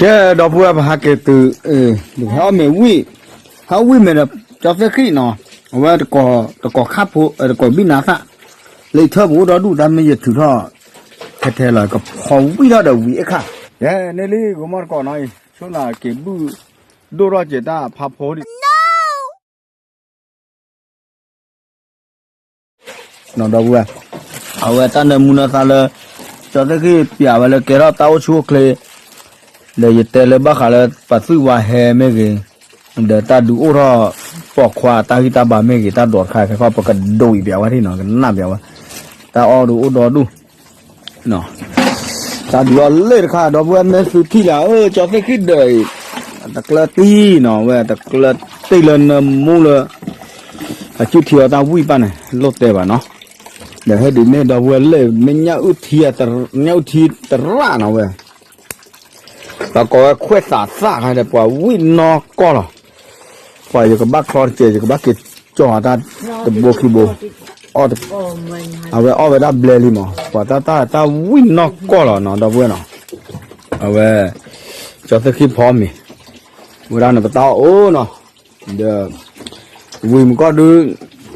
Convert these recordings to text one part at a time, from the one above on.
ကဲ ဒီပုၢ်ဝဲၢ် ပဟးက့ၤတုၤ ဟဲအီၣ်မ့ၤဝံၣ်, ဟဲအီၣ်ဝံၣ်မ့ၤဒီး ကၠီသ့ၣ်ဃံၣ်နီၤ, အဝဲတကိး တကိးခၣ်ဖိ တကိးဘံၣ်နါသၣ်, လၢယထၢၣ်ပူၤအိၣ်ဒီဒူၣ် တၢ်မ့ၢ်ယထုးထီၣ် ထဲထဲလီၤ ကဖီဝံၣ်ထီၣ်ဒီးဝံၤအ့ၣ်ခၣ်, ယဲန့ၣ်လံ ဂိၤမီၢ်တကိးနီၤအံၤ ဆိနၤက့ၤဘုၣ် ဒိၣ်ထီၣ်ကဲးတၢ်ဖးဖိဒံး နီၤ ဒီပုၢ်ဝဲၢ်, အဝဲတၢ်နၢမူနၢသါလၢ ကၠီသ့ၣ်ဃံၣ်ပျးဝဲလၢကဲထီၣ်တၢ်အိၣ်ဆူၣ်အိၣ်ချ့, ဒီးယတဲလၢဘၣ်ဃးလၢပှၤသွံၣ်ဝါဟဲမ့ၢ်ဂ့ၤ, ဒီးတၢ်ဒုးအိၣ်ထီၣ်ပိာ်ခွါတၢ်ဂံၢ်တၢ်ဘါမ့ၢ်ဂ့ၤ တၢ်ဒိးတခါခဲခီ ပကဒိးအံၤပျးဝဲထံၣ်နီၤ ကနၣ်ပျးဝဲ, တၢ်အီၣ်ဒုးအိၣ်ဒီဒူၣ် တၢ်ဒုးအီၣ်လၢတခါ ဒီပုၢ်ဝဲၢ် မ့ၢ်သုထံၣ်လၢ အၢ ကၠီသ့ၣ်ဃံၣ်ဒၢးအံၤ တကျၢတံၢ်နီၤ ဝဲ တကျၢတံၢ်လၢနၢမူလၢ အစုထံအီၤတၢ်ဝံၣ်ပၣ်န့ၣ် လိၣ်တဲဘၣ်နီၤ, ဒီးဟဲဒုးမ့ၢ်ဒီပုၢ်ဝဲၢ်လၢ မ့ၢ်ညၣ်အုၣ်ထံ ညၣ်အုၣ်ထံတရၣ်နီၤဝဲ ပှၤကိးဝဲခွဲးသးသၣ်ခါဒီး ပှၤဝံၣ်နီၢ်ကီၢ်လီၤ, ပှၤယကဘၣ်ချီတကဲး ယကဘၣ်က့ၤကၠီၤတၢ်တဘိခံဘိ, အဝဲအီၣ်ဝဲဒၣ်ဘျဲလံမး ပှၤတၢ်တၢ်တၢ်ဝံၣ်နီၢ်ကီၢ်လီၤနီၤ ဒီပုၢ်ဝဲၢ်နီၤ, အဝဲ ကၠီသ့ၣ်ဃံၣ်ဖီမ့ၤ, ဝဲဒၣ်န့ၣ်ပတၢ်အီၣ်အိၣ်နီၤ, ဒီး ဝံၤမ့ၢ်ကီၢ်ဒုး ဟး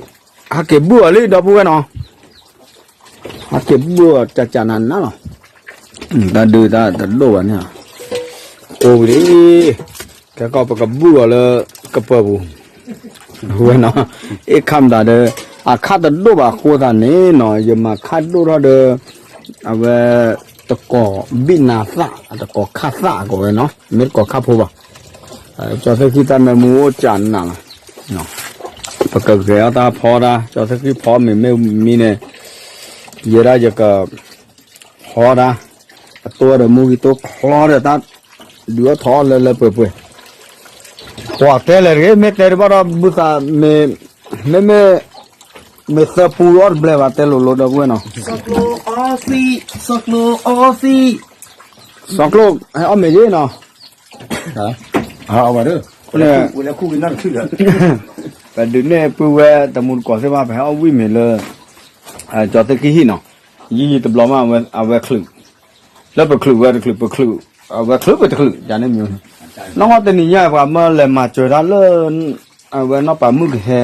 က့ၤဘုၣ်အီၤလံ ဒီပုၢ်ဝဲၢ်နီၤ, ဟးက့ၤဘုၣ်အီၤကၠးကၠးနးနးလီၤ, တၢ်ဒုးတၢ်တဒိၣ်ဘၣ်န့ၣ်, အိၣ်ဝံၤလံ, ခဲကီၢ်ပကဘုၣ်အီၤလၢ ကပၢၤပူၤ ဝဲနီၤ, အ့ၣ်ခၣ်မတၤဒီး အခၣ်တဒိၣ်ဘၣ်အဃိသတးန့ၣ်နီၤ ယမၤခၣ်ဒိၣ်ထီၣ်ဒီး အဝဲ တကိးဘံၣ်နါသၣ် တကိးခၣ်သၣ်အကိးဝဲနီၤ မ့ၢ်တကိးခၣ်ဖိဘၣ်, ကၠီသ့ၣ်ဃံၣ်တၢ်နၢမူအိၣ်ကၠးနးလီၤ, ပကဂဲၤအီၣ်တၢ်ဖီတၢ် ကၠီသ့ၣ်ဃံၣ်ဖီမ့ၤမ့ၢ်မံန့ၣ်, ယဲဒၣ်ယက ဖီတၢ်, အတိဒီးမူဂံၢ်တိချီဒီးတၢ်, ဒုးအီၣ်ထီၣ်အီၣ်လၢလၢပှဲၤပှဲၤ, ပှၤတဲလဲၣ်တဂ့ၤ မ့ၢ်တဲတဘၣ်ဒီးဘုသးမ့ၢ်, မ့မ့ၢ်, မ့ၢ်သၢပူအီၣ်တဘျဲၣ်ဘၣ် တဲလိၤလိၤဒီပုၢ်ဝဲၢ်နီၤ, စီၤကျိအီသံး, စီၤကျိအီသံး, စီၤကျိ ဟဲအီၣ်မ့ၤယ့ၣ်နီၤ, အဝဲဒၣ်, ပဒုးနဲၣ်ပုၢ်ဝဲၢ်တမူတကိးသ့ၣ်တဖၣ် ပဟဲအီၣ်ဝံၣ်မ့ၤလၢ ကၠီသ့ၣ်ဃံၣ်ဟံၣ်နီၤ, ယံာ်ယံာ်တဘျီမး အဝဲချုး, လၢပချုးဝဲတချုး ပချုး, အဝဲချုးပတချုး ယၤန့ၣ်မ့ၢ်, နီၢ်တနံၤညါပှၤမၢလဲၤမၤစၢၤတၢ်လၢ အဝဲနီၢ်ပၤမုၣ်ကဟဲ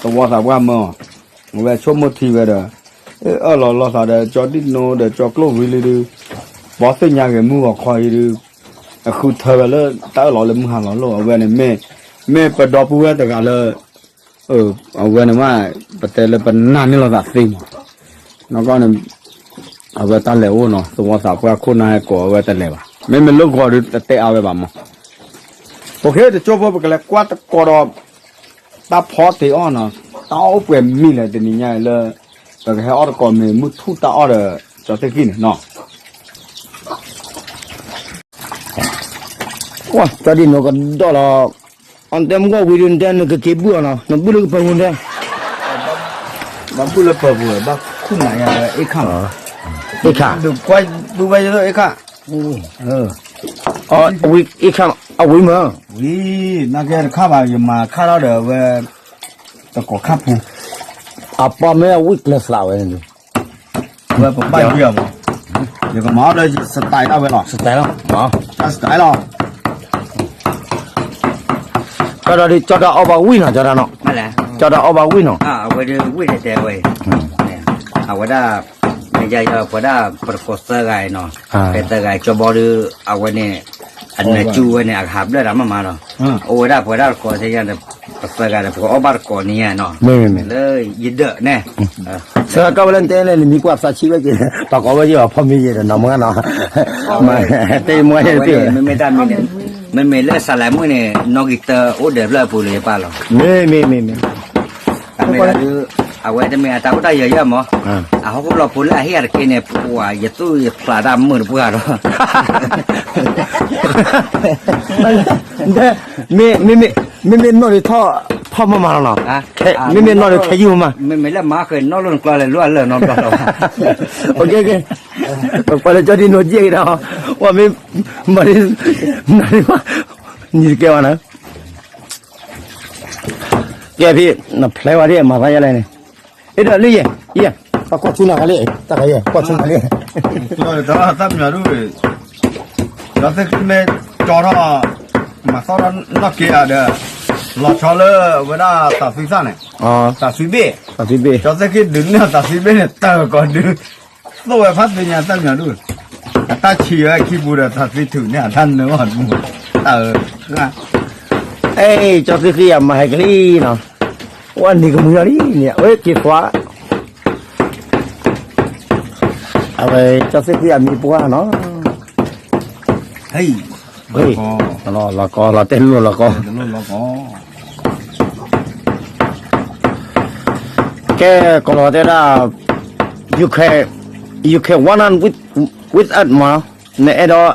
သဝီသးပှၢ်မၢအီၤ, အဝဲဆိကမိၣ်ထံဝဲဒီး, အၢၣ်လီၤလီၤသးဒီး ကၠီဒံၣ်နိဒီးကၠီကျိၣ်ဝံၤလံဒုး, ဘီသ့ၣ်ညါဂ့ၤမုၢ်ဂီၤခီအံၤဒုး, အဃုထၢဝဲလၢတၢ်အၢၣ်လီၤလၢမုၢ်ဟါလီၤလီၤ အဝဲန့ၣ်မ့ၢ်, မ့ၢ်ပဒီပုၢ်ဝဲၢ်တဂၤလၢ အဝဲန့ၣ်မး ပတဲလၢပနာ်န့ၢ်လိာ်သးသ့မး, နီၢ်ကီၢ်န့ၣ်, အဝဲတၢ်လဲၤအိၣ်နီၤ သဝီသးပှၢ်ခိၣ်နၢ်ဟဲကိးအဝဲတလဲၤဘၣ် မ့မ့ၢ်လၢဂီၤဒုးတတဲအါဝဲဘၣ်မး, အိၣ်ခ့ တကၠိဖိပကလဲၤကွၢ်တကိးဒီး တၢ်ဖီတ့ၢ်အီၣ်နီၤ, တၢ်အီၣ်အိၣ်ပှဲၤမံၤလဲၣ်တနံၤညါလၢ, ပကဟဲအီၣ်တကိးမ့ၤမုၢ်ထူၣ်တၢ်အီၣ်ဒီး ကၠီသ့ၣ်ဃံၣ်န့ၣ်နီၤ ကၠီဒံၣ်နိကဒီၣ်လီၤ, အတဲမုၢ်ဂီၢ်ဝံၤဒုး နတဲနကက့ၤဘုၣ်အီၤနီၤ နဘုၣ်လၢကပၢၤပူၤတဲ, ဘၣ်ဘုၣ်လၢပၢၤပူၤ ဘၣ်ခူၣ်နၤယၤလၢအ့ၣ်ခၣ်, အ့ၣ်ခၣ်, ဒုးကွၢ်ဘုၣ်ဝဲယသိးအ့ၣ်ခၣ်, အဝံၣ်အ့ၣ်ခၣ်, အဝံၣ်မၢ, ဝံၤ, နကဲတခါဘၣ် ယမၤခါထီၣ်ဒီးအဝဲ, တကိးခါပူၤ, အပီမ့ၢ်အဝံၣ်ကျဲသးဝဲန့ၣ်ဒုး ဝဲပဘၣ်ယံၤအီၤမး, ယကမၤအီၣ်ဒီး style ဒၣ်ဝဲလီၤ, style လီၤ, style လီၤ, ကဒီးဒ်ကၠီတၢ်အီၣ်ဘၣ်ဝံၣ်နီၤ ကၠီတၢ်နီၤ, ကၠီတၢ်အီၣ်ဘၣ်ဝံၣ်နီၤ, အဝဲဒၣ်ဝံၣ်တဲတဲဝဲ, အဝဲဒၣ်, မ့ၢ်ယၤယၤပှၤဒၣ်ပတကိးသၢဂၤအံၤနီၤ, ဖဲသၢဂၤအံၤကၠီဘီဒုး, အဝဲန့ၣ်, အနၢၤကၠူဝဲန့ၣ် အကဟးဘျၢၣ်တၢ်မးမးနီၤ, အိၣ်ဝဲဒၣ်ပှၤဒၣ်တကိးသ့ၣ်ညါဒီး, ပသၢဂၤဒီး ပကအီၣ်ဘၣ်တကိးန့ၣ်ညါနီၤ, လၢယဒၢးန့ၣ် သၢကီၢ်ဝဲလၢနတဲလဲၣ် နမံၤကွၢ်သးဆံးဝဲက့ၤ, ပှၤကိးဝဲက့ၤအီၤဖီမ့ၤယဲဒီးနီၤမုၢ်နီၤ, မ့ၢ်တဲမ့ၢ်ယဲတ့ၢ်, မ့မ့ၢ်လၢစးလဲမုၢ်န့ၣ် နီၣ်ဂံၢ်တၢအိၣ်ဒၢးဖျၢၣ်အပူၤလၢယပၢ်လီၤ, မ့မ့ၢ်မ့မ့ၢ်, အဝဲတမ့ၢ်အတၢ်အိၣ်တၢ်ယၢၤယၢၤမး, အဟီၣ်ခိၣ်လီၤဖိလၢအဟ့ၣ်အတက့ၢ်န့ၣ် ပှၤယသူၣ်ယဖျးတၢ်မုာ်တပှၢ်လီၤ မ့မ့ၢ်နီၣ်ဒုးထီၣ်ဖီၣ်မးမးလီၤနီၤ, မ့မ့ၢ်နီၣ်ဒုးခဲယုၢ်မး, မ့မ့ၢ်လၢမၤဃဲၤနီၣ်လိၣ်နကျီလဲၤလိၣ်အလၢာ်နီတဘျီလီၤဘၣ်, ပကွၢ်လၢကၠီဒံၣ်နိကဲက့ၤဒီး, ဝဲမ့ၢ်, မၤဒ်, နၤဒ်ဘၣ်, နံၤတကဲဘၣ်နၤ, ကဲဖံ, နဖျဲဝဲဒ်မၤသးယဲလဲၣ်န့ၣ်, အ့ဒီးလံယဲ, ယဲ, ပကွၢ်ဆူနၤခါလံ, တၢ်ခါယဲ, ကွၢ်ဆူနၤလံ, တၢ်မၤဒ်, ဒီးသ့ၣ်မ့ၢ် ကၠီထီၣ်, မၤသီၣ်ထီၣ်နီၣ်က့ၤအဒီး, လီၤဆီလၢအဝဲဒၣ်တၢ်သွံသၣ်န့ၣ်, တၢ်သွံဘ့ၣ်, ကၠီသ့ၣ်ခံဒုးန့ၢ်တၢ်သွံဘ့ၣ်န့ၣ် တၢ်ကီၤဒုး, သိၣ်ဝဲဖးသ့ၣ်ညါတၢ်မံၤဒုး, အတၢ်ဆံးဝဲခံပူၤဒီးတၢ်သွံထုးန့ၢ်အတၢ်နၢအီၤဒုး, တၢ်အၢ, အဲၣ်ကၠီသ့ၣ်ခံအမၤဟဲကလံနီၤ, ဝဲနံၤကမုာ်လီၤလံန့ၣ် အဝဲက့ၤသွါ အဝဲကၠီသ့ၣ်ခံအမံၤပှၢ်နီၤ, လီၤကီ, လီၤတဲလိာ်လီၤကီ, ကဲကီၤလီၤတဲဒၣ်, you can, you can one on with, with us မး, နအဲၣ်ဒိး,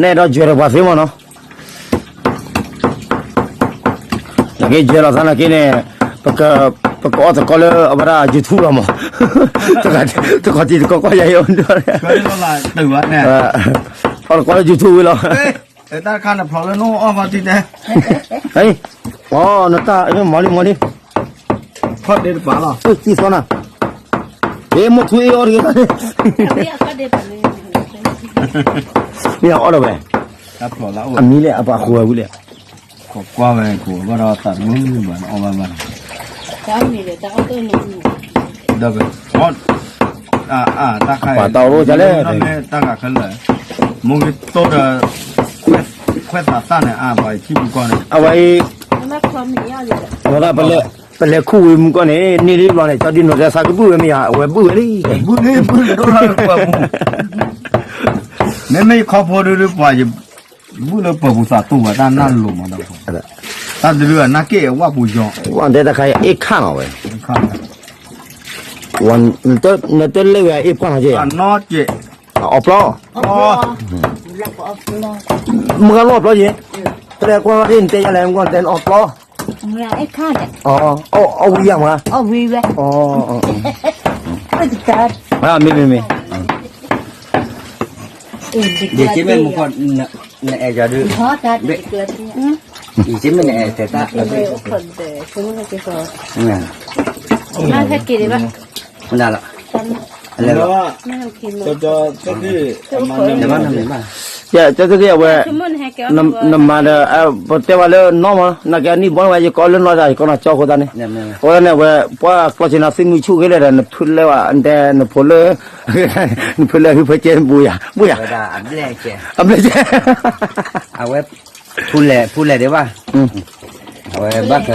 နအဲၣ်ဒိး join ပှၤသ့မးနီၤ နက့ၤယဲလီၤသးနာ်က့န့ၣ်, ပကအီၣ်သကိးလၢအဝဲဒၣ် YouTube လီၤမး, တကီၢ်တံၤတကီၢ်ကီၢ်ယၤအံၤ, အီၣ်သကိးလၢ YouTube ဝံၤလီၤ, တၢ်တခါန့ၣ်ဖျိးလၢနအိၣ်အီၣ်ဘၣ်တံၢ်တဲ, အီ နတၢ်မၤလံမၤလံ, ခီၣ်ဒ့တပၤလီၤ, သံသီနၤ, မ့ၢ်မ့ၢ်ထူအ့အီၣ်တဂ့ၤ, မ့ၢ်အီၣ်ဒီးဝဲ, အမံၤလဲၣ် အပှၤဃိဝဲဝံၤလဲၣ် ကွၢ်ဝဲကိးဘၣ်ဒီးသးတမုာ်ဘၣ် အီၣ်ဘၣ်ဘၣ်, ဒီး, တၢ်ခါ, ပှၤတၢ်အိၣ်ဒ်လဲၣ်, တၢ်ဂၤခဲလၢာ်, မိၢ်ဂ့ၤတိၢ်ဒီး, ခွဲးသးသၣ်န့ၣ် အပှၤထံပူၤကီၢ်န့ၣ်, အဝဲအံၤ, အဝဲဒၣ်, ပလဲၤခူၣ်ဝံၤမုၢ်ကီၢ်န့ၣ် န့ၢ်လံဘျီန့ၣ် ကၠီဒံနိးတဲသးကဘုၣ်ဝဲမ့ၢ်ယၤ အဝဲဘုၣ်ဝဲလံ, မ့မ့ၢ်ယခီဖိဒုးဒုးပှၤယ ဘုၣ်လၢပၢၤပူၤသးတိၢ်ဘၣ် တၢ်နၢ်လိၤမးဒီး, တၢ်တဒုအနၢ်က့ၣ်အဝၣ်ပူၤယီၤ, ဝၣ်တဲတခါအ့ၣ်ခၣ်နီၤဝဲ, နတလဲၤဝဲအ့ၣ်ပှၢ်နီၤက့ၣ်, အီပျီ, မုၢ်ဂၤလီၢ်အီပျီက့ၣ်, တလဲၤကွၢ်ထီၣ်က့ၣ် နတဲယၤလဲၣ် မုၢ်ဂၤတဲအီပျီ, အီဝံၤယၤမး, မ့မ့မ့ၢ် ယက့မ့ၢ်မူကီၢ်, နအဲၣ်ယၤဒုး, ယက့မ့ၢ်နအဲၣ်တဲတၢ်, မ့ၢ်, မ့ၢ်လီၤ, ကၠီသ့ၣ်ခံ, ကၠီသ့ၣ်ခံအဝဲ, နမၤဒီး, ပတဲဝဲလၢနီၢ်မး နာ်က့အနံၣ်ဘီန့ၣ်ဝဲ ယကိးလၢနီၢ်တၢ် ယကိးနီၢ်ကၠီအဃိသတးန့ၣ်, အဃိသတးန့ၣ် အဝဲ, ပှၤကျီၢ်ဆ့နီၤ သ့ၣ်မုၢ်ဆူၣ်ဂ့ၤလဲၣ်ဒီး နဖုလဲဝဲ နတဲ နဖိလၢ နဖုလဲဟုဖၢကဲ ဘူးယၤ ဘူးယၤ, အဘျဲၣ်ကဲ, အဝဲ, ဖုလဲၣ် ဖုလဲၣ်ဒံးဘၣ်, အဝဲဘၣ်က,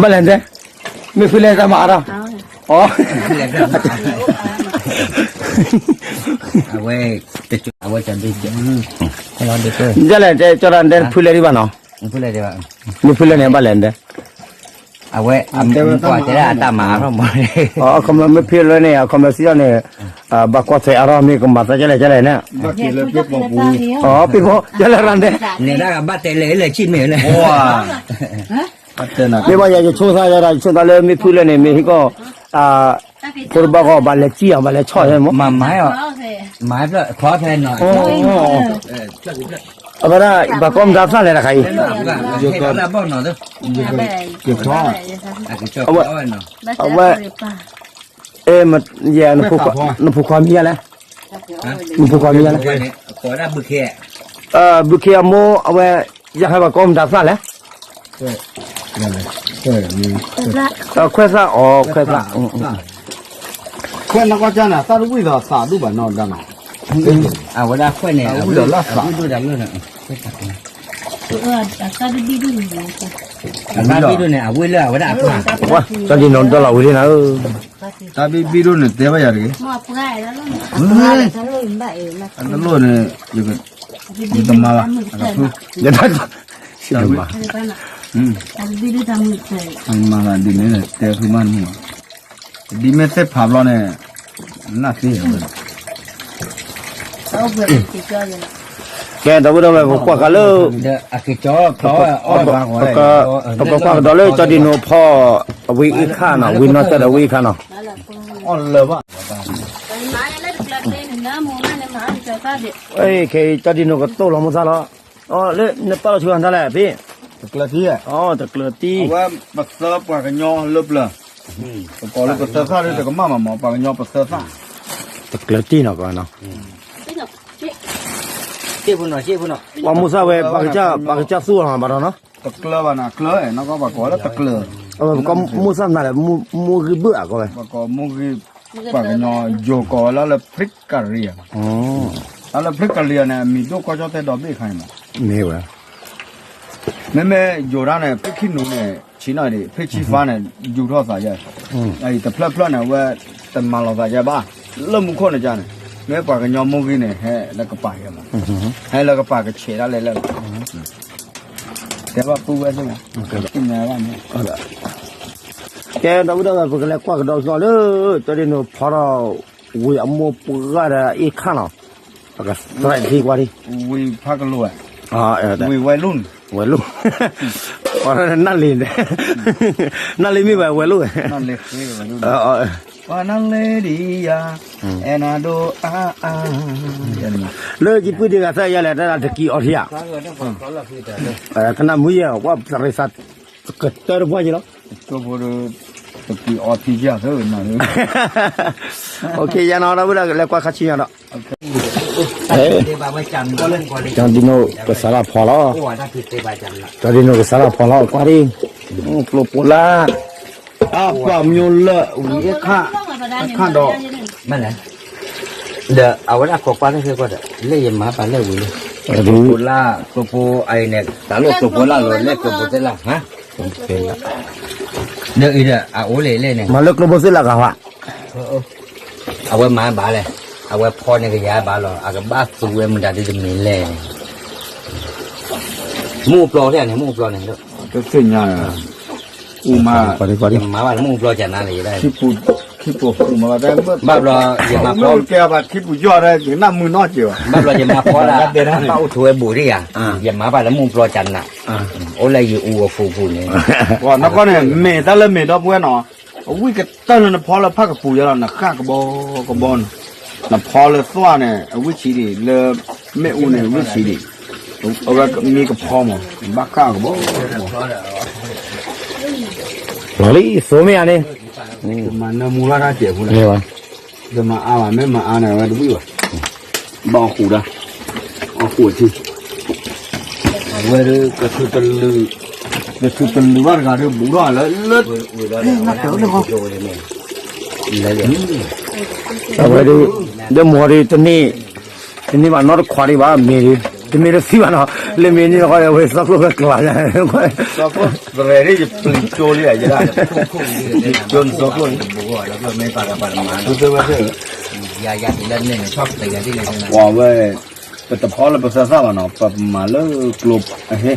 ဘၣ်လဲၣ်တဲ, မ့ၢ်ဖုလဲၣ်တၢ်မၤအါထီၣ်, အ, အဝဲ, အဝဲ, ဒ်လဲၣ်တဲ ကၠီတၢ်တဲ ဖုလဲၣ်ဒံးဘၣ်နီၤ, မ့ၢ်ဖုလဲၣ်န့ၣ် ဘၣ်လဲၣ်တဲ အဝဲ, တဲဝဲတၢ်မၤအါထီၣ်မး, အခီပညီမ့ၢ်ဖုလဲၣ်န့ၣ် အခီပညီစံးထီၣ်န့ၣ်, ဘၣ်ကွၢ်ထွဲအါထီၣ်မ့ၢ်ကမၤသးကဲလဲၣ်ကဲလဲၣ်န့ၣ်, အပ့ၤဖိ ကဲလဲၣ်ရၣ်တဲ, န့ၣ်ဒၣ်ဘၣ်တဲလဲၣ်လၢဆံၣ်မ့ၢ်လဲၣ်, မ့ၢ်ဘၣ်ယၤ ယဆိကမိၣ်သးယၤဒီး ယဆိကမိၣ်သးလၢမ့ၢ်ဖုလဲၣ်န့ၣ် မ့ၢ်ဟံၣ်ကီၢ်, ဖိတဘၣ်ကီၢ် ဘၣ်လဲၤစံၣ်အီၤ ဘၣ်လဲၤဆီၣ်မး, မၤမၤအီၤ, မၤဖျီဖဲနီၤ, အဝဲဒၣ် ဘၣ်ကီၢ်မတၤသၣ်လဲၣ်တခါအံၤ, အဝဲ, အဝဲ, အဲ, ယဲ, နဖိခွါမံၤယၤလဲၣ်, နဖိခွါမံၤယၤလဲၣ်, ဘုခ့အမိၢ် အဝဲ, ယဟဲဘၣ်ကီၢ်မတၤသၣ်လဲၣ်, ခွဲးသၣ်အီၤ ခွဲးသၣ်, ခွဲးနကွၢ်ကၢ်န့ၣ် သၣ်တဝံၣ်ဒီးသးဒူၣ်ဘၣ်နီၢ်ဒၣ်နီၤ, အဝဲဒၣ်ခွဲးန့ၣ် အဝံၣ်ဒီးလၢသး, အသၣ်ဘံၣ်ဒိၣ်န့ၣ် အဝံၣ်လၢအဝဲဒၣ်အပှၢ်, တၢ်ဒ်နီၤဒီလီၤဝံၤလံနၤဧၢ, တၢ်ဘံၣ်ဘံၣ်ဒိၣ်န့ၣ် တဲဘၣ်ယၤတဂ့ၤ, အတလိၣ်န့ၣ်, ယတမၤဘၣ်, ယတမၤ, မၤဘၣ်ဒ်န့ၣ် တဲဖုမးန့ၣ်, ဒ်မ့ၢ်သ့ၣ်ဖးဘျီန့ၣ်, နၢ်သ့ၣ်, ကဲ ဒီပုၢ်ဒီဝဲၢ် ပကွၢ်ဃာ်လၢ, ပကွၢ်ကဒီးလၢကၠီဒံနိဖီ, အဝဲအ့ၣ်ခါနီၤ ဝံနီၢ်ကၠီဒီးဝဲအ့ၣ်ခါနီၤ, ခဲအံၤကၠီဒံနိကတိၢ်လီၤမိၢ်သၣ်လီၤ, လၢနပာ်လီၤဆူအတၢ်လဲၣ်ဖံ, တကျၢၤတံၢ်, အဝဲပသၢပှၤကညီလၢပျၢၤ, ပကိးလၢပသၢသၣ်လၢတကမၣ်မးမး ပှၤကညီပသၢသၣ်, တကျၢၤတံၢ်နီၤကီးနီၤ, ပှၤမိၢ်သၣ်ဝဲ ပှၤကစၢ်သူၣ်အီၤဘၣ်ဒီးနီၤ, တကျၢၤဘၣ်နီၤ ကျၢၤနီၢ်ကီၢ်ပှၤကိးလၢတကျၢၤ, ပှၤကိးမိၢ်သၣ်မနုၤလဲၣ်, မိၢ်ဂံၢ်ဘၣ်အကိးဝဲ, ပှၤကိးမိၢ်ဂံၢ်, ပှၤကညီယိၤကိးဝဲလၢလၢ ဖရံးကရံယၤ, တၢ်လၢဖရံးကရံယၤန့ၣ် အမံၤဒိၣ်ကီၢ်ကၠီၣ်တဲၣ်ဒီဘ့ၣ်ခါန့ၣ်မး, မ့ၢ်ဝဲ မ့မ့ၢ်ယိၤတၢ်န့ၣ် ဖရံးခံနူၤန့ၣ် ဆံးနီၣ်ဒံး ဖရံးဆံဖါန့ၣ် ယူၤထီၣ်သးယဲ, အံၤတဖျၢၣ်ဖျၢၣ်န့ၣ် အဝဲတမၤလီၤသးယဲဘၣ်, လၢမူခိၣ်န့ၣ်ကန့ၣ်, မ့ၢ်ပှၤကညီမိၢ်ဂံၢ်န့ၣ် ဟဲလၢကပၤယဲမး, ဟဲလၢကပၤကဆဲးဒၣ်လဲာ်လၢ, တဲဘၣ်ပုၢ်ဝဲၢ်သ့ၣ်, သ့ၣ်ညါဘၣ်န့ၣ်, ကဲ ဒီပုၢ်ဒီဝဲၢ် ပကလဲၤကွၢ်ကဒီးကဒီးလၢ ကၠီဒ့နိဖီထီၣ် ဝ့ၢ်အမိၢ်ပှၢ်ဒီးအ့ၣ်ခၣ်နီၤ, ပကသရၣ်ဒ့ကွၢ်ဒံး, ဝ့ၢ်ဖးကလိၤ, ဝ့ၢ်ဝဲလူၢ်, ဝဲလူၢ်, ပှၤနၢ်လ့ၤ, နၢ်လ့ၤမ့ၢ်ဘၣ်ဝဲလူၢ်, ပှၤနၢ်လ့ၤဒံးယၤ, အဲၣ်နၤဒိၣ်အါအါ, လၢယပုၢ်ဒ့ဂၤသၣ်ယဲလဲၣ် တၢ်တကံအီထံဧါ, ကနၣ်မုာ်ယဲ ကွၢ်သရ့သး ကတၢၢ်တပှၢ်က့ၤလီၤ, တကံအီထံယၤသၢနၤ, ယၤနီၤ ဒီပုၢ်ဒီဝဲၢ် လဲၤကွၢ်ခါဆူညါဒီး, ကၠီဒ့နိကစးထီၣ်ဖီလီၤ, ကၠီဒ့နိကစးထီၣ်ဖီလီၤ ကွၢ်ဒံး, ကျိပိလၢ်, အပှၤမၠိလၢဝံၤအခါ, အခါဒီး, မ့ၢ်လဲၣ်, ဒီးအဝဲဒၣ်ခိးကွၢ်တၢ်ဃ့ကွၢ်ဒီး လၢယမၤပာ်လၢဝံၤလံ, ကျိပိလၢ်, ကျိပိအံၤန့ၣ် တၢ်လၢကျိပိလၢ်လီၤ လၢကျိပိသ့ၣ်လၢ်, ဒီးအံၤဒီးအအိၣ်လံလဲၣ်န့ၣ်, မၤလၢကျိပိသ့ၣ်လၢ်ဂၤဝဲ အဝဲမၤဘၣ်လဲၣ်, အဝဲဖီန့ၣ်ကယၤဘၣ်လီၤ အကဘၣ်သူဝဲမတၤဒ်တမံၤလဲၣ်, မုၢ်ပျီထဲန့ၣ် မုၢ်ပျီန့ၣ်, တသ့ၣ်ညါ, မၤဘၣ်လၢမုၢ်ပျီကနၤလံ, ခံပူၤမၤဘၣ်, ဘၣ်ဘျီ, ခံပူၤယီၢ်ဒၣ်ကနၣ်မုာ်နီၢ်က့ၤဘၣ်, ဘၣ်ဘျီယမၤဖီဒၣ်, ဘၣ်အိၣ်ထိးဝဲဘူးဒံးယၤ, ယမၤဘၣ်လၢမုၢ်ပျီကနၤ, အိၣ်လၢယအူအဖူပူၤန့ၣ်, နကီၢ်န့ၣ် မ့ၢ်တၢ်လၢမ့ၢ်ဒီပုၢ်ဝဲၢ်နီၤ, အဝံၣ်ကတၢၢ်လၢနဖီလၢဖးကပူၤယဲလီၤ နဃၣ်ကဘီကဘီနီၤ, နဖီလၢသွၣ်န့ၣ် အဝံၣ်ဆံးဒံး လၢမ့ၣ်အူန့ၣ် အဝံၣ်ဆံးဒံး, အဝဲမ့ၢ်ကဖီမး ဘၣ်ဃၣ်ကဘီကဘီ, လီၤလံ သိမ့ၢ်ဧါန့ၣ်, မၤနၢမူလၢ်တၢ်စဲးဖိလၢ, မၤအါဘၣ် မ့ၢ်မၤအါန့ၣ် အဝဲတဝံၣ်ဘၣ်, ဘၣ်အီၣ်ဃုာ်ဒၣ်, အီၣ်ဃုာ်အထံ, အဝဲဒၣ်ကထုးတလုာ်, ကထုးတလုာ်ဘၣ်တဂၤဒီး ဘူးထီၣ်လၢ, လၢ, အဝဲဒၣ်, ဒီးမိၢ်ဒီးတန့ၢ်, တန့ၢ်ဘၣ်နီတခွးဒံးဘၣ် မ့ၢ်ဒံး, တမ့ၢ်တသံဘၣ်နီၤ, လၢမ့ၢ်န့ၣ်ဃီဒီး အဝဲသီကျိၣ်ဝဲကျါညါ, သီကျိၣ်သရဲဒ်ယပျံၤကၠိလံဧါ, ယဒၣ်, ယပျံၤကၠိန့ၣ်သီကျိၣ်န့ၣ်, ဝဲ, ပတဖီလၢပသၢသၣ်ဘၣ်နီၤ, ပမၤလၢကျိ, တကျၢၤ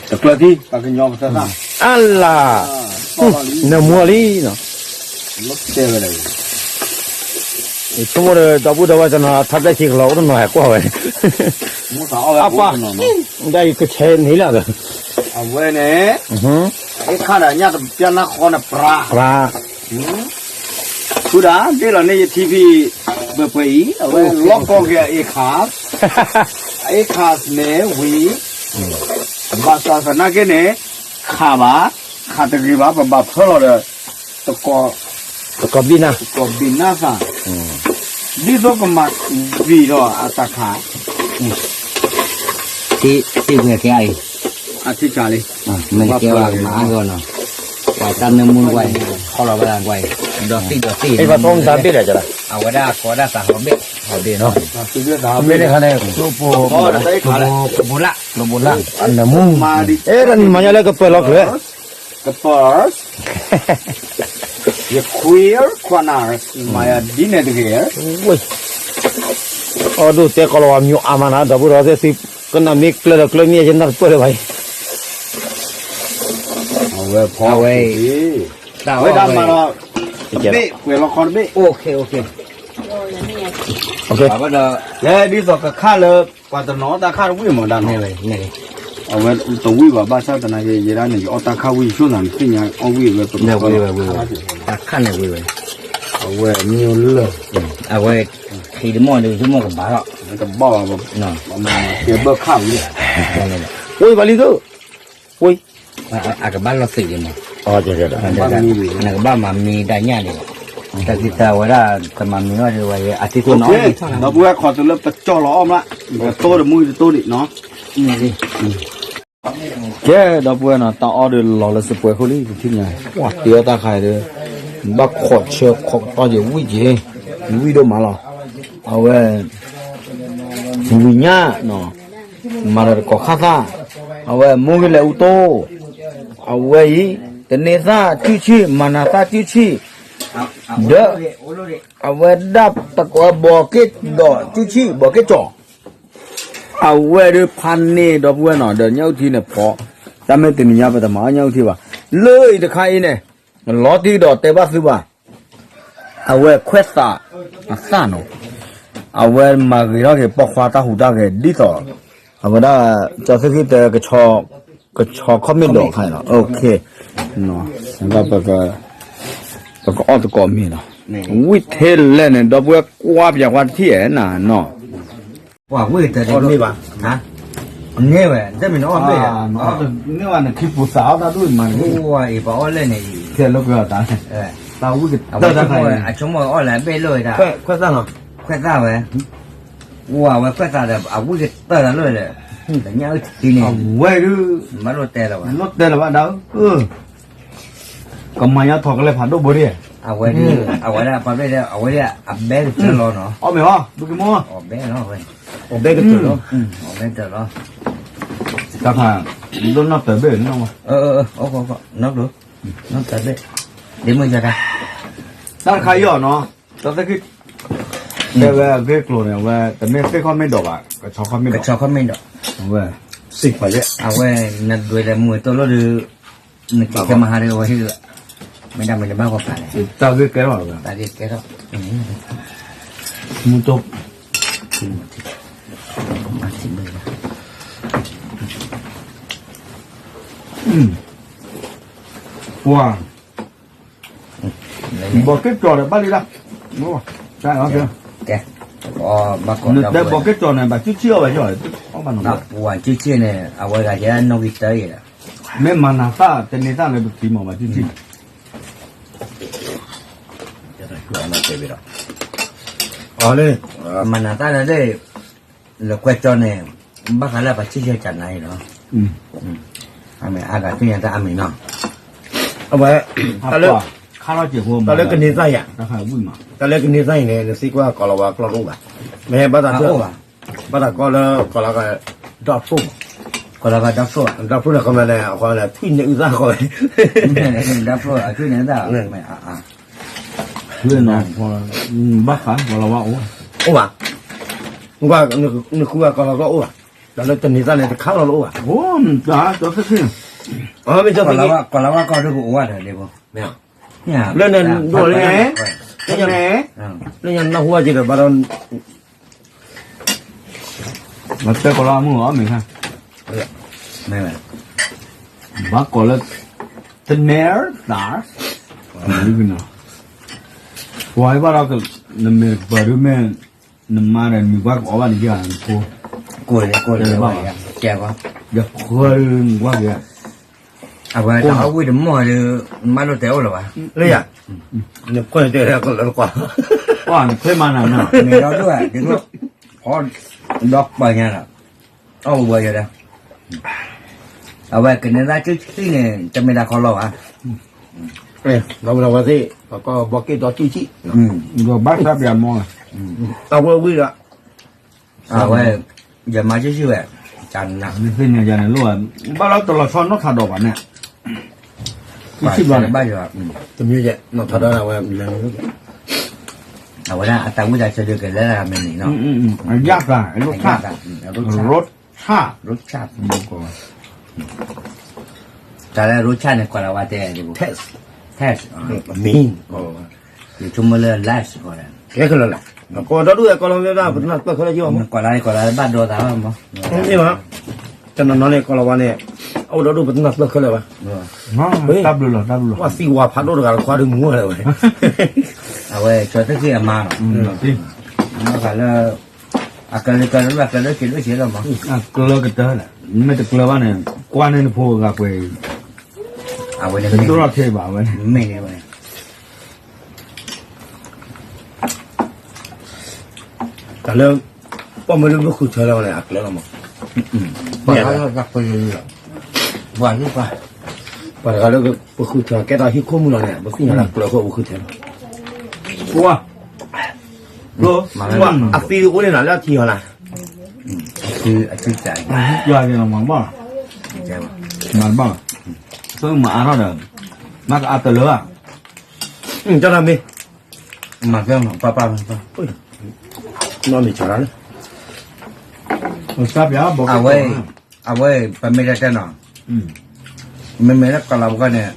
သံ ပှၤကညီပသၢသၣ်, အလၤ, နမူလံနီၤ, တဲဝဲဒၣ်, ဆိကမိၣ်ဒီး ဒီပုၢ်ဒီဝဲၢ်တနီၤ ထါပျဲၢ်ဆံးကလီၤ အိၣ်တနီၤဟဲကွၢ်ဝဲ, အပၢ်, ဒ်အံၤကဆဲးန့ၣ်လီၤ, အဝဲန့ၣ်, အ့ၣ်ခါဒီးညၣ်တပျၢ်နၢ်ဃီန့ၣ်ပြါ, ပြါ ဖုဒၣ် ဒ့ၣ်လီၤန့ၢ်ယထံဖံ, ပှဲၤပှဲၤအံၤ အဝဲလီၢ်ကီၢ်က့ၤအအ့ၣ်ခါ, အအ့ၣ်ခါန့ၣ်ဝံၤ, ဘၣ်ဆၣ်သနာ်က့န့ၣ်, ခးဘၣ်, ခးတဂ့ၤဘၣ် ပဘၣ်ဖၢလီၤဒီး, တကီ, တကီဘံၣ်နၢ်, တကီဘံၣ်နၢ်သၣ်, ဒ်သိးကမၤဝံၤဒီးအတၢ်ခး သ့ၣ်ဝဲကဲအံၤ, အထံကလံ, မ့ၢ်ကဲဝဲမၤအါဂီၢ်နီၤ, ပှၤတၢ်နၢမူကွၢ်အံၤ, ခီလီၤဝဲဒၣ်ကွၢ်အံၤ, ဒီးသ့ၣ်ဒီးသ့ၣ်, အဝဲဒၣ်ကိးဒၣ်သးဟီဘ့ၣ်, ဟီဘ့ၣ်နီၤ, မ့ၢ်န့ၣ်ခါန့ၣ် ကျိပိ, ကျိပိလၢ်, ကျိပိလၢ်, အနၢမူ, အဲၣ်ဒိးနမၤညါလၢကပၢၤလီၤကျၢၤ ကပၢၤ, ယခွံခွနၢ်, မၤယၤဒ်န့ၣ်တဂ့ၤ, အီၣ်ဒိၣ်တဲကီးလီၤဝဲမၠိအါမးနၤ ဒီပုၢ်ဒီဝဲၢ်သ့ၣ်သု, ကနၣ်မ့ၢ်ကျၢၤဒီးကျၢၤမ့ၢ်ယနၢ်တပၢၢ်လၢၤဘၣ်အံၤ, အဝဲဖီဝဲ, ဝဲဒၣ်မၤဒီး, ဘ့ၣ်ပှဲၤလီၤခီတဘ့ၣ်, လဲၤဒ်သိးကခၣ်လၢ, ပှၤတနီၤအီၣ်တၢ်ခၣ်တဝံၣ်မးဒၣ်နီၤ, အဝဲတဝံၣ်ဘၣ်ဘၣ်ဆၣ်သနာ်က့ ယဲဒၣ်န့ၣ် ယအီၣ်တၢ်ခၣ်ဝံၣ်ယဆိၣ်သးန့ၣ် သ့ၣ်ညါအီၣ်ဝံၣ်ဝဲပ, တ�ခါန့ၣ်ဝံၣ်ဝဲ, အဝဲမ့ၢ်လၢ, အဝဲ, ခံတမီၢ်ဒီး တမီၢ်ကဘၣ်ထီၣ်, ကဘၣ်ဘၣ်, ကဲဘၣ်ခၣ်ဝံၣ်, ဝံၣ်ဘၣ်လံသိး, ဝံၣ်, အကဘၣ်လီၤသ့ၣ်ဒံးမး, နကဘၣ်မၤမံဒၣ်ညၣ်ဒံးဘၣ် တၢ်ကံၢ်တၢ်ဝဲဒၣ် တမၤမံၤဘၣ်ဒီးဝဲအတံၤသကိးနီၤ, ဒီပုၢ်ဝဲၢ် ခီးတုၤလၢပကၠီလီၤအီၣ်မး, ကတိၢ်တမူတတိၢ်ဒံးနီၤ, ကဲ ဒီပုၢ်ဝဲၢ်နီၤ တၢ်အီၣ်ဒီးလီၤလၢစပွဲခိၣ်လံ ပထံၣ်ညါ, ပှၤတ့အီၣ်တၢ်ခါဒီး ဘၣ်ခိးဆၢခိးကတီၢ်က့ၤဝံၣ်က့ၤ, ဝံၣ်ဒိၣ်မးလီၤ, အဝဲ ဝံၤညါနီၤ, မၤဒီးတကိးခါသၣ်, အဝဲမိၢ်ဂ့ၤလဲၤအူတိၢ်, အဝဲအံၤ တန့ၤသၣ်စုဆံၣ် မၤနၤသၣ်စုဆံၣ်, ဒီး အဝဲဒၣ်တကိးဘီးက့ၣ်ဒီးစုဆံၣ် ဘီးက့ၣ်ကၠီၤ, အဝဲဒၣ်ဖးန့ၢ်ဒီပုၢ်ဝဲၢ်နီၤ ဒီးညၣ်အုၣ်ထံန့ၣ်ဖီ, တၢ်မ့ၢ်တနံၤညါပတမၤအီၣ်ညၣ်အုၣ်ထံဘၣ်, လၢအံၤတခါအံၤန့ၣ် လီၤတံၢ်ဒီးတဲဘၣ်သုဘၣ် အဝဲခွဲးသးအသၣ်နီၤ, အဝဲမၤဂ့ၤထီၣ်က့ၤပိာ်ခွါတၢ်ဟူးတၢ်ဂဲၤဒ်သိး, အဝဲဒၣ် ကၠီသ့ၣ်ခံတဲ ကဆီခီၣ်မ့ၢ်ဒိးခါအံၤလီၤ, ပကအီၣ်သကိးမ့ၤလီၤ, ဝံၣ်ထဲလဲၣ်န့ၣ် ဒီပုၢ်ဝဲၢ်ကွၢ်ပၠးကွၢ်တထံၣ်ဧါနၤနီၤ ပှၤဝံၣ်တၢ်တမ့ၢ်ဘၣ်, န့ၢ်ဝဲ တမ့ၢ်နအီၣ်ဘ့ၣ်, နအီၣ်တန့ၢ်ဝဲ နခံပူၤသးအီၣ်တၢ်ဒူၣ်မး, ဝံၣ်အံၤပှၤအီၣ်လဲၣ်န့ၣ်, ခဲလၢာ်ကတၢၢ်, အဆိကမိၣ်အီၣ်လၢအဘ့ၣ်လိၣ်ဝဲဒၣ်, ခွဲးသၣ်ဝဲ, ဝံၣ်အဝဲခွဲးသၣ်ဒီး အဝံၣ်ကတၢၢ်တၢ်လိၣ်ဒီး, ညၣ်အုၣ်ထံန့ၣ်, အဝဲဒၣ်, ဘၣ်လိၣ်တဲလၢၤဘၣ်, လိၣ်တဲလၢၤဘၣ်ဒၣ် ကမၤညါထီၣ်ကလဲၤဖးဒိၣ်ဘိဒၣ်, အဝဲဒၣ်, အဝဲဒၣ်ပှၤဘ့ၣ်ဒီး အဝဲဒၣ်အဘဲကတၢၢ်လီၤနီၤ, အီၣ်မ့ၤအီၣ်, ဘုကမီၢ်, အဘဲလီၤဝဲ, အဘဲကတၢၢ်လီၤ, အဘဲကတၢၢ်လီၤ, တၢ်ခါ, ဒိၣ်နီၢ်တၢ်ဘ့ၣ်နီၤ, နီၢ်တၢ်ဘ့ၣ်, ဒ်မုၢ်ယါတၢ်, တၢ်တခါအံၤနီၤ, တၢ်သ့ၣ်ခံ တဲဝဲအဂ့ၢ်ကျိၤန့ၣ် အဝဲ တမ့ၢ်သ့ၣ်ခီၣ်မ့ၢ်ဒိးဘၣ် ကဆီခီၣ်မ့ၢ်ဒိး, ကဆီခီၣ်မ့ၢ်ဒိး, အဝဲ, အဝဲ နဒွဲလၢမုၢ်တိၢ်လိၣ်ဒီး, နကဲမဟါဒီးဝဲဟ့ၣ်, မ့ၢ်ဒၣ်မ့ၢ်နဘၣ်ကီးဖးလဲၣ်, တၢ်ဂ့ၢ်ကဲထီၣ်, တၢ်ဂ့ၢ်ကဲထီၣ်, မုၢ်တိၢ်, ပှၤ ဘီးက့ၣ်ကၠီၤဒီးဘၣ်လံဒၣ်, ကဲ, နတဲဘီးက့ၣ်ကၠီၤန့ၣ် ဘၣ်စုဆံၣ်အီၣ်ဝဲ, ပှၤစုဆံၣ်န့ၣ် အဝဲဂၤယဲနီၣ်ဂံၢ်တၢ်အံၤ, မ့ၢ်မၤနၤသၣ် တန့ၤသၣ်လၢပထံမး ဘၣ်စုဆံၣ်, မၤနၤသၣ်လၢ လၢကွဲးကၠီၤန့ၣ်, ဘၣ်ဃးလၢပှၤဆံၣ်ဆဲကနၤအံၤလီၤ, အမ့ၢ်အါဂၤသ့ၣ်ညါတၢ်အမံၤနီၤ, အဝဲ, တၢ်လၢကန့ၤသၣ်ယၤ, တၢ်လၢကန့ၤသၣ်အံၤန့ၣ် နသံကွၢ်ကီၤလၤဝါကျီၢ်တအိၣ်ဘၣ်, မ့ၢ်ဘၣ်သး, ဘၣ်သးကီၢ်လၢကီၤလၤဝါ, ဒီဖျိၣ်, ကီၤလၤဝါဒီဖျိၣ်, ဒီဖျိၣ်န့ၣ် ကီၤလၤဝါန့ၣ် ထွံၣ်န့ၢ်အုၣ်သၣ်ဃီဝဲ, ဒီဖျိၣ်အထွံၣ်န့ၢ်အုၣ်သၣ်, ဘၣ်ဃးကီၤလၤဝါအိၣ်, အိၣ်ဘၣ်, နဃုကီၤလၤဝါအိၣ်ဘၣ်, တၢ်လၢတန့ၤသၣ်န့ၣ် တခါလီၤတအိၣ်ဘၣ်, မ့ၢ်ကီၤလၤဝါကီၢ်ဒိၣ်ကအိၣ်ဘၣ်ဒီး, လၢန့ၣ်ဒိၣ်လၢ, လၢညါနၢ်ဟူဝဲက့ၤဒီးဘၣ်ဒီး, မၤတဲကီၤလၤဝါမုၢ်အီၤမ့ၢ်ခါ, ဘၣ်ကီၤလၢ, တနဲ, သး, ပှၤဘၣ်ဒီး, နမ့ၢ်ပှၤဒုးမ့ၢ်, နမါဒီးနမံၤကွၢ်ကအီၣ်ဘၣ်န့ၣ်ယၤ, ကိၢ်, ကိၢ်, ယဃၢဒုးနကွၢ်က့ၤ, အဝဲတၢ်အီၣ်ဝံၣ်တမီၢ်ဒီး, မၤလိာ်တဲအိၣ်လၢၤဘၣ်, လၢယၤ, နကွၢ်တဲလၢကလၢကွၢ်, နဖျ့မၤနၤနီၤ, မ့ၢ်ဒီဒိၣ်, ဒီပၢ်ညါလီၤ, အီၣ်ဝဲယၤဒီး, အဝဲကန့ၤသၣ်စုဆံၣ်န့ၣ် တမ့ၢ်တၢ်ခီလီၤဘၣ်, ဒီးဝဲသ့ၣ်, ဘီးက့ၣ်ဒီးစုဆံၣ်, ဒီးဘၣ်သးပျၢၤမီၢ်, အဝဲဝံၣ်ဒီး, အဝဲ, ယမၤစုဆံၣ်ဝဲ, နသ့ၣ်ညါယၤန့ၣ်လိၣ်, ဘၣ်လီၤတလီၤဆီနီၢ်ထးဒီးဘၣ်န့ၣ်, ဘၣ်ယၤ, တမ့ၢ်ယဲ, နီၢ်ထးဒီးဝဲ, အဝဲဒၣ်အတၢ်ဝံၣ်တၢ်ဆၢဒုးကလဲၤလၢအမဲာ်န့ၣ်နီၤ, အယၣ်သး, ရိၣ်ဆၣ်, ရိၣ်ဆၣ်, ရိၣ်ဆၣ်, တၢ်လၢရိၣ်ဆၣ်န့ၣ် ကီၤလၤဝါတဲ, taste, taste, မံၤ, ယဆိကမိၣ်လၢ less ကီး, ကဲခဲလၢာ်လၢ, ကီးဒီဒူၣ်ဝဲကီးလီၤဝဲဒၣ် ပတနၢ်ပၢၢ်ခဲလၢာ်ကီးမး, ကီးလီၤ, ကီးလီၤဘၣ်ဒီသးမး, တနီၤနီၤန့ၣ် ကီးလီၤဝါန့ၣ်, အအိၣ်ဒီဒူၣ်ပတနၢ်ပၢၢ်ခဲလၢာ်ဘၣ်, တၢ်ဘျုးလီၤ, တၢ်ဘျုးလီၤ, ပှၤသံဝါဖးဒိၣ်တဂၤလၢခွါဒုးမူဝဲလၢဝဲ, အဝဲကၠီသ့ၣ်ခံအမါနီၤ, ဘၣ်ဃးလၢ, အကလၢကလၢဘၣ်ကလၢက့ၤဒိၣ်က့ၤလီၤမး, အကလၢကတၢၢ်, မ့ၢ်တကလၢဘၣ်န့ၣ်, ကွၢ်န့ၢ်နဖိဂၤကွဲၤ, အဝဲန့ၣ်, တဒိၣ်ထီၣ်ထဲဘၣ်ဝဲန့ၣ်, မ့ၢ်န့ၣ်ဝဲ တၢ်လၢ ပှၤမ့ၢ်လၢပဃုထၢလီၤန့ၣ် အကျၢၤလီၤမး, ပှၤတဂၤလၢ ပဃုထၢ ကဲထီၣ်ဟံၣ်ခိၣ်မုၢ်လီၤန့ၣ် ပသ့ၣ်ညါလၢကျၢၤအဃိပဃုထၢလီၤ, အသံအိၣ်န့ၣ်နၤလၢအထံဟီၤနၤ, မၤတဘၣ်, မၤအါထီၣ်ဒီး မၤကအါတလၢဘၣ်, ကၢ်နၤမ့ၢ် မၤကဲမၤပၢ်ပၢ်, နီၢ်မ့ၢ်ဆီတၢ်လၢ အဝဲ အဝဲ ပမ့ၢ်တဲတဲနီၤ, မ့မ့ၢ်လၢကီၢ်လီၤပဂီၢ်န့ၣ်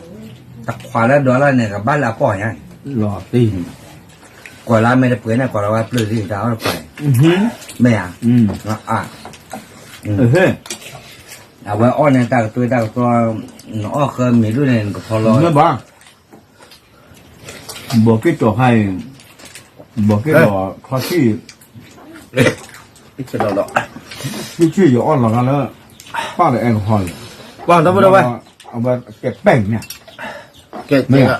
တခွးလၢဒွးလၢန့ၣ် ကဘၣ်လၢအကီၢ်ညါ, ကွၢ်လၢမ့ၢ်တပှဲၤန့ၣ် ကွၢ်လီၤဝဲပျၢၤသ့ၣ်တၢ်အီၣ်တခွး, မ့ၢ်ဧါ, အဝဲအီၣ်န့ၣ် တၢ်ကတွဲတၢ်ကတွဲ, နအီၣ်ဃၢမ့ၤဒိၣ်န့ၣ် နကဖီလီၤ ဘီက့ၣ်ကၠီၤခါအံၤ, ဘီက့ၣ်ဒီးထီဆံၣ်, ဆံၣ်ယအီၣ်လီၤဂာ်လၢ ပၢ်ဒီးအဲၣ်ကဖီလီၤ, အဝဲကဲပဲၢ်န့ၣ်, ကဲ, နအီၣ်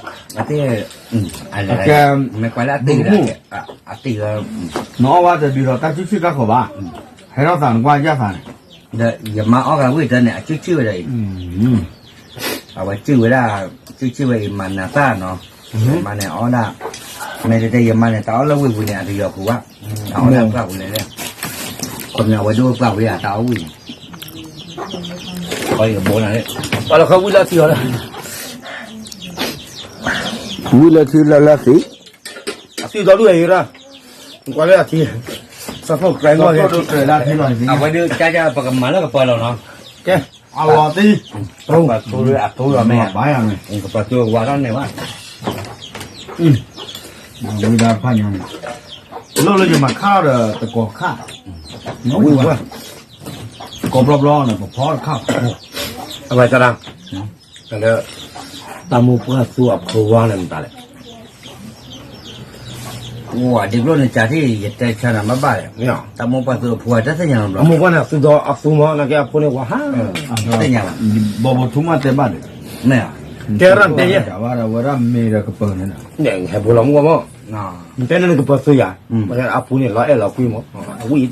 ဝဲတဒုးဒီးတၢ်ဆံၣ်ဆံၣ်တၢ်ဃီၤဘၣ်, ဟဲထီၣ်သးနကွၢ်ယၢ်သးန့ၣ်, ဒီးယမါအီၣ်ဂၤဝံၣ်တၢ်န့ၣ် အဆံၣ်ဆံၣ်ဝဲဒီးအံၤ အဝဲစုၣ်ဝဲဒၣ်, စုၣ်ဆံၣ်ဝဲအံၤမၤနၤသၣ်နီၤ, ယမါန့ၣ်အီၣ်ဒၣ်, မ့ၢ်တဲတဲယမါန့ၣ် တၢ်အီၣ်လၢဝ့ၢ်ပူၤန့ၣ် အတယီၤပူၤဘၣ်, တၢ်အီၣ်လၢပှၢ်ပူၤလဲၣ်လဲၣ်, ခီပညီအဝဲဒိၣ်ပှၢ်ဝံၤအတၢ်အီၣ်ဝံၣ်န့ၣ်, အီၣ်ယဘိနၤ, ပှၤလီၤခီဝံၣ်လၢအထံအီၤလၢ, ဝံၣ်လၢထံလၢလၢသံး, အသံးဒီဒူၣ်အံၤရၣ်, ကွၢ်လၢအထံ, စၢဖီၣ်ကျဲမီၢ်, အဝဲဒၣ်ကၢ်ကၢ်ပကမၤလၢကပၤလီၤနီၤ, ကဲ, အလီၤသံး, ပှၤသူလၢအသူလီၤမ့ၢ်, ကပၤသူဝါထီၣ်န့ၣ်ဘၣ်, ဝံၤဒၣ်ဖးညါန့ၣ်, လီၢ်လၢယမၤခါဒီးတကီၢ်ခါ, ဝံၤဝဲ, ကိးဘျီဘျီန့ၣ် ပဖီတခါ, အဝဲတရၣ်, လၢ, တၢ်မိၢ်ပှၢ်သူအဖိဝါန့ၣ်မတၤလဲၣ်, ဝၤဒ်ကျိၣ်န့ၣ် ကၢ်ထံၣ်ယတဲဆၢနၤမ့ၢ်ဘၣ်လဲၣ်, တၢ်မိၢ်ပှၢ်သူအဖိဝါတသ့ၣ်ညါလီၤဘျီ, အမိၢ်ပှၢ်န့ၣ် အသူဒီးအသူမီၢ် နာ်က့အဖိန့ၣ်ဝၤဟါ, သ့ၣ်ညါဘၣ်, ဘီဘိထူမးတဲဘၣ်ဒီး, မ့ၢ်, ကဲရၣ်တဲယဲ, ဝဲဒၣ်မ့ၢ်ဒီးကပၤန့ၣ်, ဟဲဖိလီၤမူဝဲမီၢ်, တဲန့ၣ်နကပၤသူယၤ, အပူၤန့ၣ်လီၤအဲၣ်လီၤကွံမီၢ်, အဝံၣ်,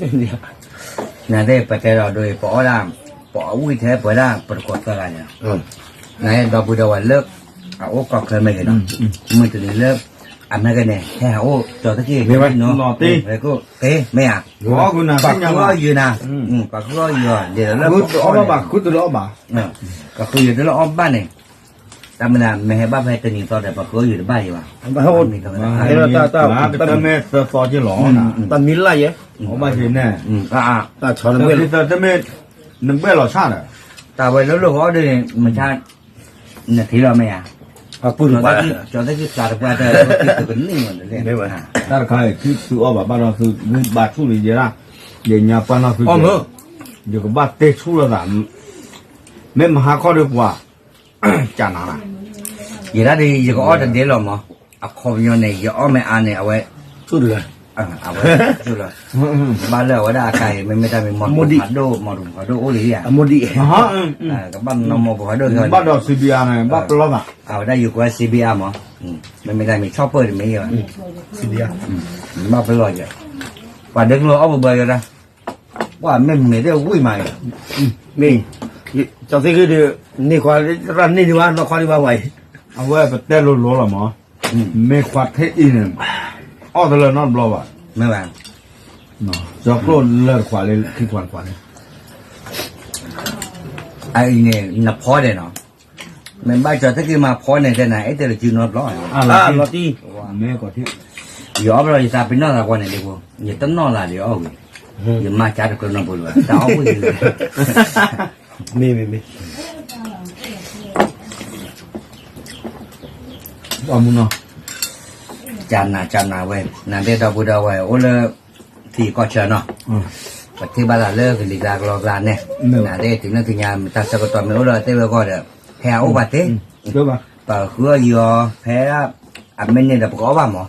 နတဲပတဲဒီးဒ်ပအီၣ်ဒၣ်, ပအီၣ်ဝံၣ်ထဲပှဲၤဒၣ်ပတကိးသၢဂၤန့ၣ်, နဒီပုၢ်ဒီဝဲၢ်လၢ, အအိၣ်ကီၢ်ချၢမ့ၢ်ဂ့ၤနီၤ, မုၢ်တနံၤလၢ, အမ့ၢ်ကန့ၣ် ဟဲဟးအိၣ်ကၠီၤသက့ၣ်, မ့ၢ်ဧါ, ပာ်ဃုအီၣ်ယုာ်နၤ, ပာ်ဃုအီၣ်ယုာ်, ပာ်ဃုအီၣ်ယုာ်တလၢအီၣ်ဘၣ်, ပာ်ဃုယုာ်တလၢအီၣ်ဘၣ်န့ၣ်, တၢ်မနုၤမ့ၢ်ဟဲဘၣ်ဖဲတနံၤသီဒီး ပာ်ဃုအီၣ်ယုာ်တဘၣ်ယံၤဘၣ်, တမ့ၢ်လၢ, တၢ်မံၤလၢ်ယဲ, အဘၣ်န့ၣ်, တၢ်ဆီတမ့ၢ်, တမ့ၢ်, နဘဲၣ်လီၤဆၣ်ဒီး, တၢ်ဝဲလၢလၢဃီဒီး, မဆါ, နထံၣ်လီၤမ့ၢ်ဧါ, ကၠီၤသက့ၣ်သးတပှၢ်တၢ်, ကန့ၢ်မးတလဲၣ်, တၢ်တခါအံၤ သုအီၣ်ဘၣ်ဘၣ်ဒီးသု, သုဘၣ်ဆူၣ်လံယဲဒၣ်, ယညါပှၢ်နီၢ်သု, ယကဘၣ်တဲဆူၣ်လိာ်သး, မ့ၢ်မဟါခီဒီးပှၤ, ကနၤ, ယဲဒၣ်ဒီး ယကအီၣ်တဒဲလီၤမး, အခီပညီန့ၣ် ယအီၣ်မ့ၢ်အါန့ၣ် အဝဲ, ဆူၣ်တဂၤ, အဝဲဆူၣ်လီၤ, ဘၣ်လၢအဝဲဒၣ်အကါအံၤ မ့မ့ၢ်တၢ်မံၤ မီၢ်ဒိၣ်ဖးဒိၣ်, မီၢ်ဒိၣ်ဖးဒိၣ်အိၣ်လံဧါ, ကဘၣ်နီၢ်မီၢ်ဒိၣ်ဖးဒိၣ်, ဘၣ်ဒီး စံဘံအါန့ၣ် ဘၣ်ပလီၢ်သး, အဝဲဒၣ်ယကွဲး စံဘံအါမး, မ့မ့ၢ်တၢ်မံၤ ဆီၣ်ပၢၢ်တမ့ၢ်ယဲဘၣ်, ဘၣ်ပလီၢ်ယဲ, ပှၤဒဲကလိအီၣ်ဘၣ်ဘၣ်ယဲဒၣ်, ပှၤမ့ၢ်မဲာ်ဒၣ်ဝံၣ်မး, မ့ၢ်, ကၠီၤသ့ၣ်ဂ့ၤဒီး, န့ၢ်ခွါ, ရၣ်န့ၢ်ဒံးဘၣ် နီၢ်ခွါဒံးဘၣ်ဝဲအံၤ, အဝဲပတဲလိၤလိၤလီၤမး, မ့ၢ်ခွါထဲအံၤန့ၣ်, အီၣ်တလၢနီတဘျီဘၣ်, မ့ၢ်ဘၣ်, ကၠီၤကျိၣ်လၢတခွးလၢ ခံခွးတခွးလၢ အအံၤန့ၣ် နဖီဒဲးနီၤ, မ့ၢ်ဘၣ်ကၠီၤသ့ၣ်က့ၤမၤဖီန့ၣ် တဲနၤ အဲၣ်တဲလၢစုနီတဘျီ, လီၤတံၢ်, ယအီၣ်ဘျီယသးပ့ၤနီၣ်သးပှၢ်န့ၣ်ဒ်ဖိ, ယတနီၣ်သးဒီးအီၣ်ဝံၤ, ယမၤကၢ်တကြၢးနီတဘျီလၢၤဘၣ် တၢ်အီၣ်ဝံၤ, မ့ၢ်မ့ၢ်မ့ၢ် ကနၤကနၤဝဲ နဒဲဒီပုၢ်ဒီဝဲၢ် အိၣ်လၢ ထံကီၢ်ဆၢနီၤ, ပထံၣ်ဘၣ်သးလၢကလံၤကျါကလီကျါန့ၣ်, နဒဲတုၤလၢသ့ၣ်ညါ တၢ်ဆၢကတီၢ်မ့ၢ်အိၣ်လၢအသ့ၣ်ဝဲအဂီၢ်ဒီး ဟဲအအိၣ်ဘၣ်သ့, ပဃုအီၣ်ယီၤ ဖဲ အမ့ၢ်န့ၣ်ဒီးပကအီၣ်ဘၣ်မး,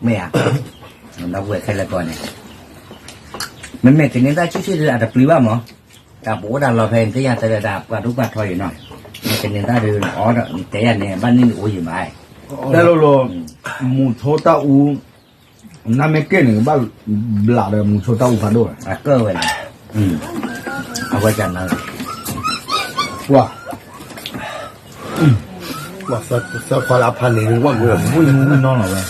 မ့ၢ်ဧါ, ဒီပုၢ်ဝဲၢ်ခဲလၢာ်ကီးန့ၣ်, မ့မ့ၢ်ကန့ၢ်တၢ်ဆံၣ်ဆံၣ်ဒီးအတပျံၤဘၣ်မး, တၢ်ပအိၣ်တၢ်လီၤဖဲန့ၣ် သ့ၣ်ညါတဲလၢတၢ်ပှၤဒိၣ်ပှၤထီယံၤနီၤ, မ့ၢ်ကန့ၢ်တၢ်ဒီးအီၣ်ဒီး တဲယၤန့ၣ် ဘၣ်န့ၢ်နအိၣ်ယံၤမး, တဲလိၤလိၤ, မူဆိတၢ်အူ နမ့ၢ်ကဲန့ၣ် ကဘၣ်ဘျးဒီးမူဆိတၢ်အူဖးဒိၣ်လီၤ. အကၢၣ်ဝဲန့ၣ်, အဝဲကနၢ်လီၤ, ပှၤ, ပှၤသၢခွါလၢအဖးန့ၣ် ဝဲမူဝဲမူနီၢ်လီၤဝဲ,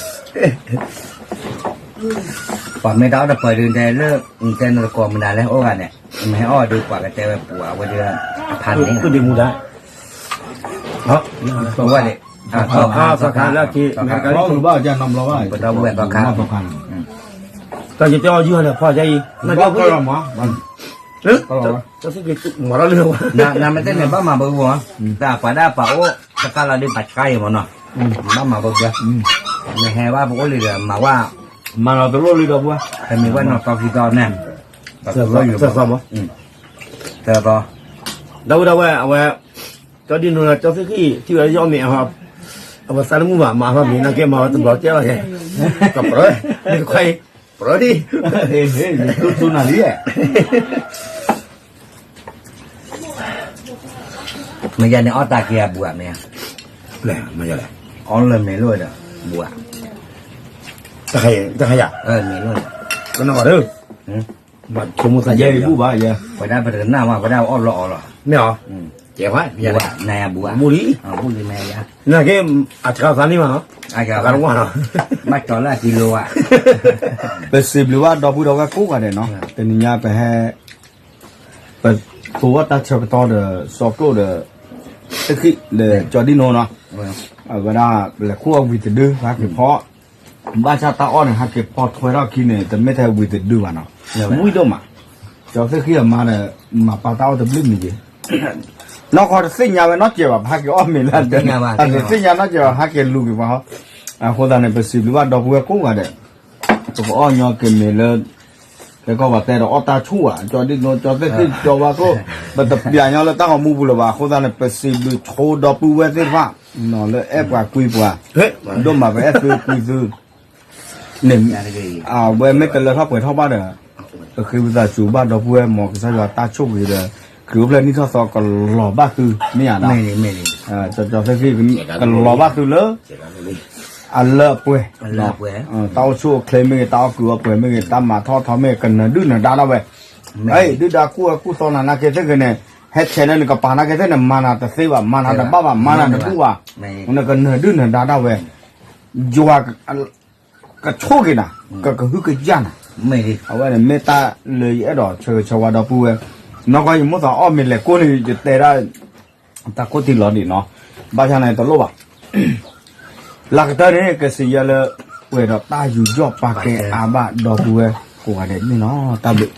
ပှၤမ့ၢ်တၢ်အီၣ်တပၢၤဒုးတဲလၢ တဲနတကိးမနုၤလဲၣ် အိၣ်ဂၤန့ၣ်, မ့ၢ်ဟဲအီၣ်ဒုးပှၤကတဲဝဲပှၤအဝဲဒုး အဖးန့ၣ်, ဒ်, သီခါ, သီခါလၢခံ, သီခါ, ပဒီပုၢ်ဝဲၢ်သီခါ, တၢ်ယတဲအီၤယုၢ်န့ၣ်ဖီၣ်ယါအံၤ, နကဲ, မၤရၢလၢ, နမ့ၢ်တဲန့ၣ် ဘၣ်မၤဘၣ်ဝဲ, တၢ်ပှၤဒၣ်ပှၤအိၣ် တကးလီၤဒ်ပှၤဆှါအံၤမ့ၢ်နီၤ, ဘၣ်မၤဘၣ်ဝဲ, နဟဲဘၣ်ပအိၣ်လံဒီး မၤဝဲ, မၤနီၤတလိၣ်လံဒီပုၢ်ဝဲၢ်, တမ့ၢ်ဝဲနီၤ တီခံသီန့ၣ်, တၢ်သီ, တၢ်သီ, ဒီပုၢ်ဝဲၢ် အဝဲ ကၠီဒံနိ ကၠီသ့ၣ်ဃံၣ် ထံၣ်ဝဲလၢယအီၣ်မ့ၤအဟီ, အဝဲသးတမုာ်ဘၣ် မၤအဟီမ့ၤ နာ်က့မၤဝဲတဘျီကဲလီၤယဲ, ကပြၢ, ခွါအံၤ, ပြၢဒံ, သူသူနၤလံ, မ့ၢ်ယၤန့ၣ်အီၣ်တၢ်က့ၤအဘူးဧါမ့ၢ်ဧါ, မ့ၢ်ယၤလဲၣ်, အီၣ်လၢမ့ၤလိၣ်ဒီး ဘူးဧါ, တၢ်ခါယၤ, မ့ၤလိၣ်ဒီး, ကနီၣ်ဂီၤဒီး, ဘၣ်ဆိကမိၣ်သးယဲအံၤဘူးဘၣ်ယဲ, ပဝဲဒၣ်ပတကနၣ်ဘၣ် ပဝဲဒၣ်ပအီၣ်ဘျီအီၤလီၤ, မ့ၢ်အီၤ, ကဲဝဲ, နၤယၤဘူးဧါ, ဘူးလံ, ဘူးလံမ့ၢ်ယၤ, နက့ၤ, အတခါသးန့ၣ်မးနီၤ, အကါဝဲ, ဘၣ်ကၠီလၢအကံလိဝဲ, ပစံးဘျုးဘၣ်ဒီပုၢ်ဒီဝဲၢ်ကိးဂၤဒဲးနီၤ, တနံၤညါပဟဲ ပသူဝဲတၢ်ဆၢကတီၢ်ဒီး စီၤကျိၣ်ဒီး သ့ၣ်ဃံၣ်ဒီး ကၠီဒံနိနီၤ, အဝဲဒၣ် ပလဲၤခူၣ်အဝံၤတဒု ဟးက့ၤဖီ, ဘၣ်ဆၣ်တၢ်အီၣ်န့ၣ် ဟးက့ၤဖီထွဲထီၣ်ခံန့ၣ် တမ့ၢ်ထဲဝံၤတဒုဘၣ်နီၤ, ဝံၣ်ဒိၣ်မး, ကၠီသ့ၣ်ဃံၣ်အမါဒီး မၤပာ်တၢ်အီၣ်တဘျုးမံၤက့ၤ, နီၢ်ကီၢ်တသ့ၣ်ညါဝဲနီတစဲးဘၣ် ဟးက့ၤအီၣ်မ့ၤလၢ, တသ့ၣ်ညါနီတစဲးဘၣ် ဟးက့ၤလူၤက့ၤပှၤဟီ, အဃိသတးန့ၣ် ပစံးဘျုးဘၣ်ဒီပုၢ်ဝဲၢ်ကိးဂၤဒဲး, ပကအီၣ်ညီက့ၤမ့ၤလၢ တဲကီၢ်ပှၤတဲဒီးအီၣ်တၢ်ဆူၣ်ဧါ, ကၠီဒံနိ ကၠီသ့ၣ်ဃံၣ် ကၠီဝါကျိၣ်, ပတပျးညီလၢတၢ်ဂီၤမူပူၤလၢၤဘၣ်, အဃိသတးန့ၣ် ပစံးဘျုးဆိဒီပုၢ်ဝဲၢ်သ့ၣ်တဖၣ်, လၢအဲၣ်ပှၤကွံပှၤ, ဒိၣ်မးပအဲၣ်သုကွံသု, န့ၣ်, အဝဲမ့ၢ်တလၢထီၣ်ပှဲၤထီၣ်ဘၣ်ဒီး, ပဃ့ဝံသးစူၤဘၣ်ဒီပုၢ်ဝဲၢ် မ်ကစၢ်ယွၤတၢ်ဆိၣ်ဂ့ၤဒီး, ခရံာ်အိၣ်ဖျဲၣ်နံၣ်ထီၣ်သီကလီၤဘၣ်သု, မ့ၢ်ဧါ, ကၠီသ့ၣ်ဃံၣ် ကလီၤဘၣ်သုလၢ အလၢအပှဲၤ, တၢ်အိၣ်ဆူၣ်အိၣ်ချ့မ့ၢ်ဂ့ၤ တၢ်အီၣ်ကုာ်အီပှဲၤမ့ၢ်ဂ့ၤ တၢ်မၤထီၣ်ထီမ့ၢ်ဂ့ၤ ကနၢၤဒုၣ်န�ၤဒါဒၣ်ဝဲ, ဒုၣ်ဒါကူၣ်ဝဲကူၣ်သီနၤနာ်က့သ့ၣ်ဂ့ၤန့ၣ်, ဟဲဆဲးန့ၣ်နကပၤနာ်က့သ့ၣ်န့ၣ် မၤနၤတသ့ဘၣ် မၤနၤတဘၣ်ဘၣ် မၤနၤတဘူၣ်ဘၣ်, နကနၢၤဒုၣ်နၢၤဒါဒၣ်ဝဲ, ယွၤ ကဆိၣ်ဂ့ၤနၤ, ကကဟုကယာ်နၤ, အဝဲန့ၣ်မ့ၢ်တၢ်လၢယအဲၣ်ဒိးဆၢဂ့ၤဆၢဝါဒီပုၢ်ဝဲၢ်, နီၢ်ကီၢ်ယမိၣ်သးအီၣ်မ့ၤလဲၤကိၢ်န့ၣ် ယတဲဒၣ်, တၢ်ကိၢ်တံၢ်လီၤဒံးနီၤ, ဘၣ်ဆၣ်န့ၣ်တလိၣ်ဘၣ်, လၢကတၢၢ်န့ၣ် ကစံးယဲလၢ, ပှဲၤဒီးတၢ်ယူးယီၣ်ပာ်ကဲအါဘၣ်ဒီပုၢ်ဝဲၢ်ကိးဂၤဒဲးန့ၣ်လီၤ, တၢ်ဘျုး